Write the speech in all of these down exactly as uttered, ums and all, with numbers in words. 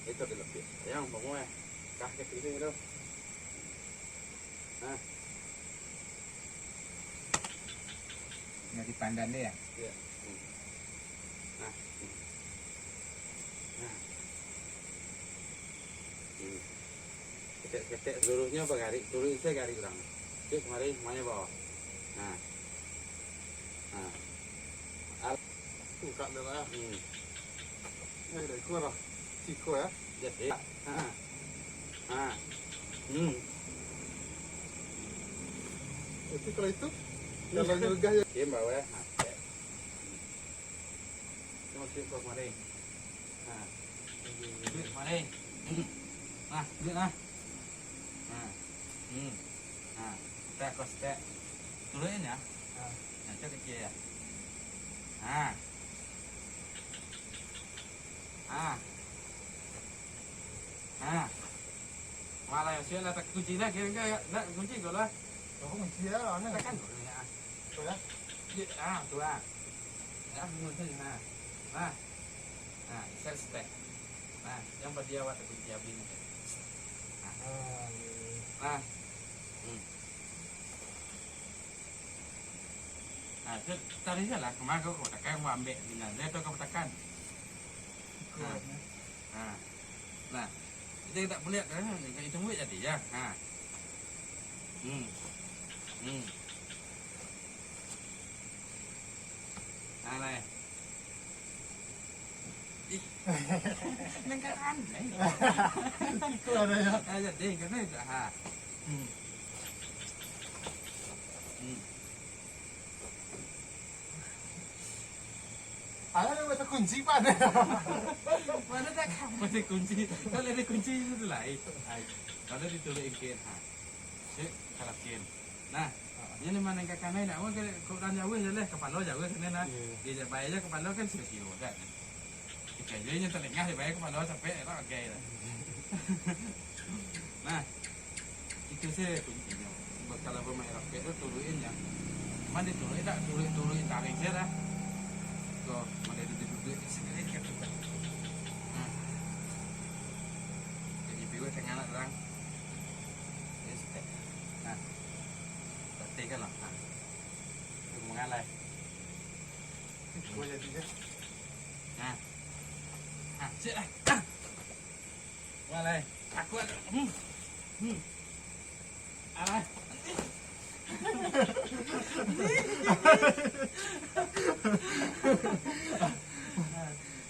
Itu dilapih. Yang bangun eh. Kah ke sini tu. Nah. Nggak dipandan deh ya? Iya. Hmm. Nah. Hmm. Nah. Hmm. Ketek-ketek seluruhnyo bagarik, turuik se garik urang. Cek kemari, semuanya bawah. Nah. Nah. Al- Buka dulu lah. Hmm. Eh, dah ikut lah. Siko ya. Jadi. Ha. Ha. Hmm. Itu kalau itu, kalau nyegah ya. Oke, bawah. Ha. Tengok sikit kau kemari. Ha. Duduak kemari. Hmm. Nah, duduak nah. Ha. Hmm. Ha. Step kau step. Turunin ya. Ha. Nah, cak kecil ya. Ha. Ha. Ha. Malah ya, siap lah, tak kunci lah, kira-kira ya. Nak kunci kau lah. Kau kunci ya, mana? Tekan dulu ya. Apa ya? Di, ah, tu ah. Ah, mungkin, nah. Nah. Nah, bisa step. Nah, yang berdia awak terkunci habis ni. Nah. Ah, iya, iya. Nah. Hmm. Nah, tu tadi je lah, kemarin kau, kau tekan, kau ambil, tinggal. Dia tu kau tekan. Nah. Kuatnya. Nah. Nah. Kita tak boleh, kan? Itu buat jadi, ya. Nah. Hmm. Hmm. Nah, lai. Ih. Nengkakan, eh. Itu ada ya. Ah, jadi, kena itu, ha. Hmm. Hmm. Ayo, ada kunci, Pak. Mana tak kamu ada kunci? Kalau ada kunci itu tu lain. Ai, kalau ditulis ingkir, ha. Cek, kalau kin. Nah, ini mana yang kakak main? Awak ke, ke orang jauh je lah, kepala jauh sana nah. Iya. Dia je bayar je kepala kan sio-sio kan. Kita je yang telinga dia bayar kepala sampai tak pakai lah. Nah, itu sih kuncinya. Kalau pemain rakyat tu turunin ya. Cuman dia turunin tak turunin turunin tarik je lah. Kau mana dia duduk di sini kan. Nah, jadi biar tengah nak terang. Jadi step. Nah, perhatikan lah. Nah, itu mengalah. Kau jadi je. Nah, nah, cek lah. Nah. Walai, aku ada. Hmm. Hmm. Alah.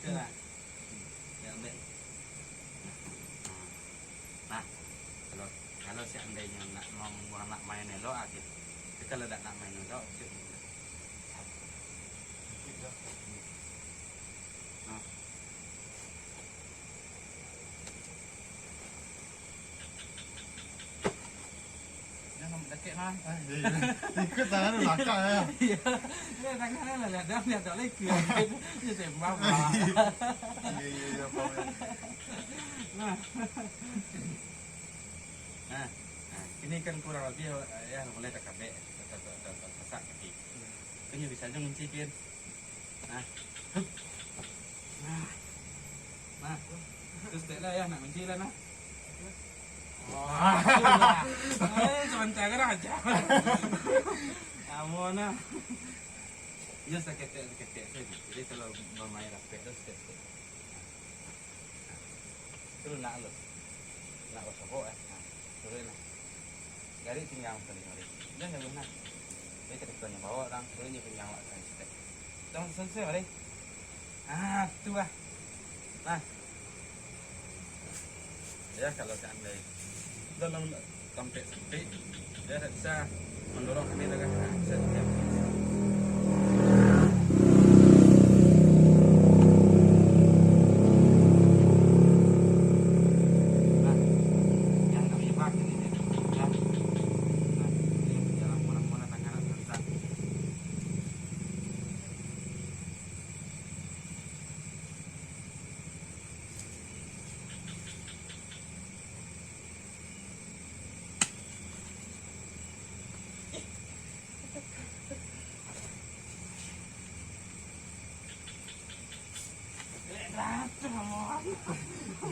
Itulah. Ya, ambil. Nah, kalau, kalau seandainya nak, nak main elok, ah, gitu. Tapi kalau tak nak main elok, cek. Nah. Jangan sampai sakit, nah. Ah, iya, iya. Ikut tangan tu belakang, ya. Iya. Dia tangan lah, lah, dah, dia tak lagi. Dia tembak, Pak. Iya, iya, iya, faham, ya. Nah. Nah, nah, ini kan kurang lebih, ya, mulai takabek, tak, tak, tak, tak, tak, tak, kaki. Kan bisa aja nguncikan. Nah. Nah. Nah. Terus tak lah ya, nak kunci lah nah. Wah. Eh, sebentar kan aja. Kamu nah. Ya, seketek-seketek saja. Jadi kalau bermain rakyat tu seketek. Tu nak lu. Nak basobok, eh. Nah, turun lah. Dari pinggang tadi, mari. Dah, dah, nah. Jadi, ketika nyo bawa, tang, turun nyo pinggang awak, tang, sitek. Tang, selesai, mari. Ah, tu lah. Nah. Ya, kalau seandai dalam sampai sempit, dia tak bisa mendorong kami dengan, ah, bisa. Nah, yang kami pakai ini, ya. Nah, ini jalan murah-murah, tangan rentak.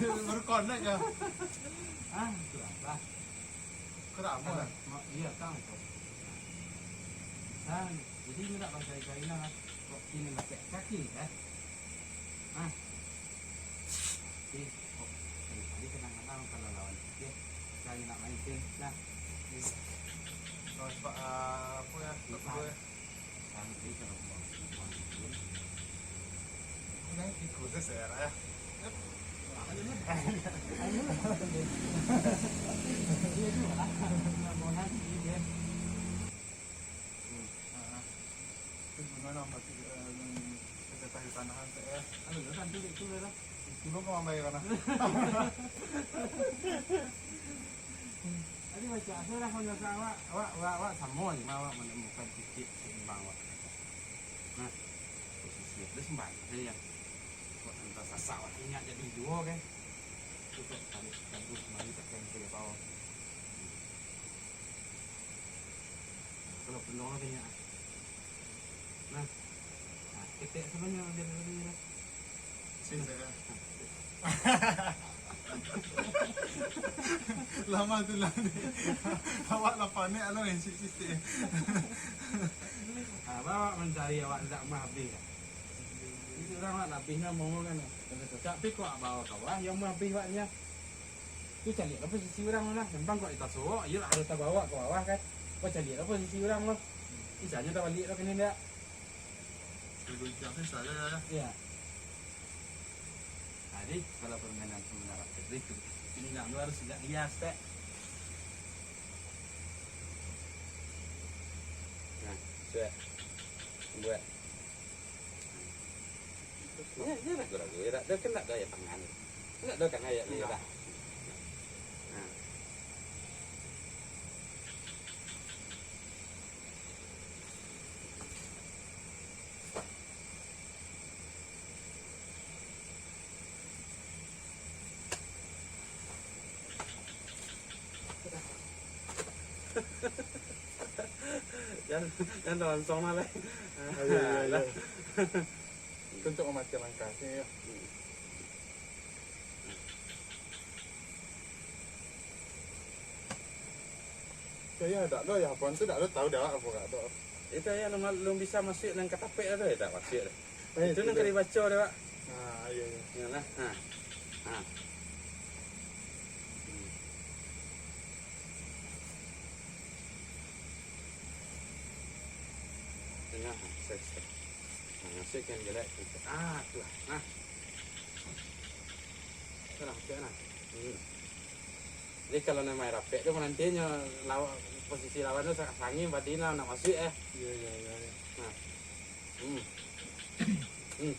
Baru connect ya? Ah, itulah. Kenapa? Kalau, ma-, iya, tang itu. Nah, jadi ini tak pakai kain lah. Kok ini pakai kaki, ya? Nah. Oke, kok tadi kadang-kadang kalau lawan dia, cari nak main game, nah. Terus, Pak, eh, apa ya? Apa ya? Nanti kalau mau, mau game. Ini khusus ya, Ra, ya? Iya juga lah. Mau nanti dia. Hmm, ah, ah. Itu gimana masih, eh, yang kita tahu tanahan teh, ya? Anu, ya kan, tu, tu lah. Itu lo kau ambil tanah. Tadi macam asa lah, kalau awak, awak, awak, awak sama je, awak menemukan titik seimbang awak. Nah, posisi itu seimbang saja. Kok entah sasak awak, ingat jadi dua kan? Itu tak tarik, tak tarik, tak tarik, tak tarik. Kalau penuh lah banyak. Nah. Nah, ketek sebenarnya dia tadi lah. Sini saya. Lama tu lah ni. Awak lah panik lah ni, sik-sik. Ah, bawa mencari awak tak mah habis lah. Itu orang lah habisnya mau kan. Tapi kok bawa kawah yang mah habis awaknya. Tu caliak lah posisi urang tu lah. Memang kok ditasowok, iyo lah harus tabawa ka bawah kan. Kok caliak lah posisi urang tu. Misalnyo tabaliak tu kini ndak? Digoncang tu salah lah. Iya. Jadi, kalau permainan sebenarnya itu, pinggang tu harus agak hias, tak? Nah, cuek. Buat. Ya, ya, ragu-ragu, ya, dak, dak, kan dak ado aia tangan. Dak ado kan aia ni, dah. Nah. Jan, jan langsung lah, leh. Oh, iya, iya, iya. Lah. Itu untuk memancing langkah, ya. Hmm. Ya, ya, dak ado, ya, apo tu dak ado tahu dah apo dak ado. Itu ya, lun, lun bisa masuak nan ka tapek tu, ya, dak masuak tu. Eh, itu nan ka dibaco tu, Pak. Ah, iya, iya. Iyolah, ha. Ha. Hmm. Tengah, ha, set, set. Nah, masuakkan je lah. Ah, tu lah. Nah. Tu lah, masuak nah. Hmm. Jadi, kalau nak main rapek tu, manantinyo lawan, posisi lawan tu sa-, sangin, padi nak, nak masuak, eh. Iya, iya, iya, iya. Nah. Hmm. Hmm.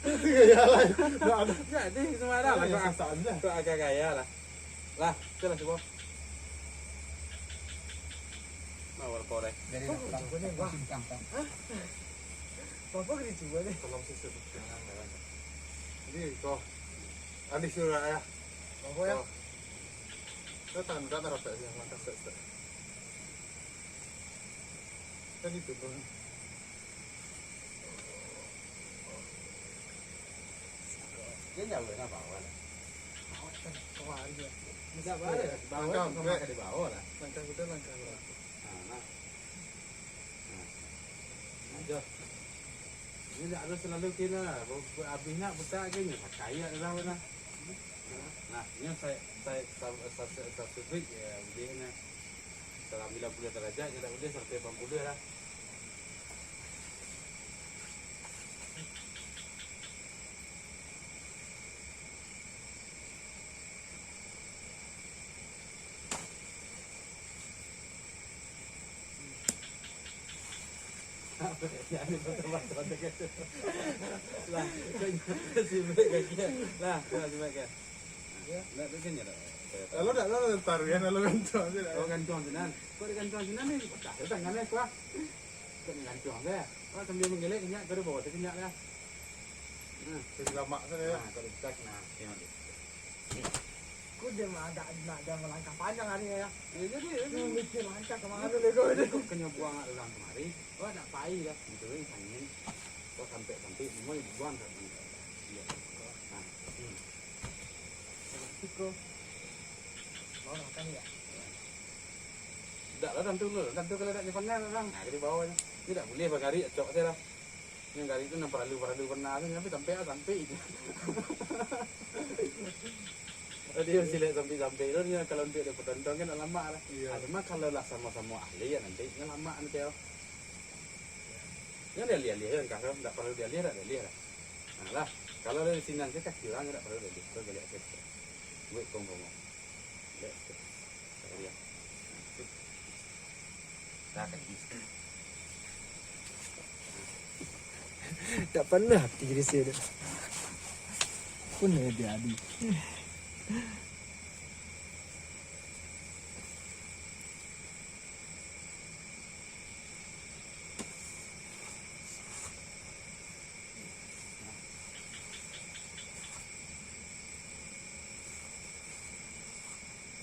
Itu gaya lah. Nggak ada. Jadi, sembarang lah. Iya, kau, susah aja. Kau agak gaya lah. Lah, itulah semua. Nah, warna korek. Dari laptop, cuba ni, aku Bang. Simpang, Bang. Hah? Apa kena cuba ni? Tolong sisir. Jangan, jangan. Jadi, kau alih surat ya. Apa ya? Kau. Kau tak, tak, tak rapat je, lantas tak, tak. Kan itu, Bang. Dia jauh nak bawa lah. Awak kan kawari lah. Tidak bawa lah. Bawa langkah tu sama ampek. Ka dibawa lah. Langkah kuda, langkah berapa? Nah, nah. Nah. Nah, jo. Ini ndak harus selalu kena lah. Abih nak putar ke ni, pakai aja lah, nah. Nah, ini saya, saya, saya, saya, saya sebut ya, boleh ni. Salah sembilan puluh darajat, ndak boleh sampai lapan puluh lah. Lah, si break kaki. Lah, lah, si break kaki. Ya. Ndak, tu kan ya, dah. Lalu dah, lalu taruh ya, lalu gantung je dah. Oh, gantung sinan. Kok digantung sinan ni? Pecah je tangan eh, kuah. Kok digantung je? Oh, sambil menggelek, kenyak, baru bawa tu kenyak dah. Nah. Jadi lamak sana ya. Nah, kalau tak, nah, tengok dia. Kok dia mah agak nak dia melangkah panjang hari ya. Ya, jadi, ya, dia mikir langkah kemana deh kau. Jadi kok kena buang orang kemari, kau nak pai dah. Gitu, kan, sangat. Kau sampai-sampai, semua buang kat mana. Iya. Nah, hmm. Plastik kau. Mau makan ya? Tidak lah, tantu dulu. Tantu kalau tak dipangan orang. Nah, jadi bawa ni. Ini tak boleh bagarik, acok saya lah. Nan gari tu nan paralu-paralu bana tu, sampai, sampai, sampai je. Tadi mesti lihat sampai-sampai tu, nya kalau untuk dia bertonton kan nak lamak lah. Iya. Ah, cuma kalau lah sama-sama ahli ya nanti, nya lamak nanti yo. Yang dialih-alih ya, kan, ndak paralu dialih, ndak dialih lah. Nah lah, kalau dari sinan se kaki urang ndak paralu dialih, terus baliak ke situ. Buat kong-kong. Lihat situ. Lihat. Nah, kaki. Tak pernah hati diri saya tu. Pun dia adi.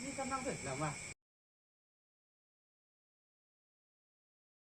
Ini sanang tu, nama?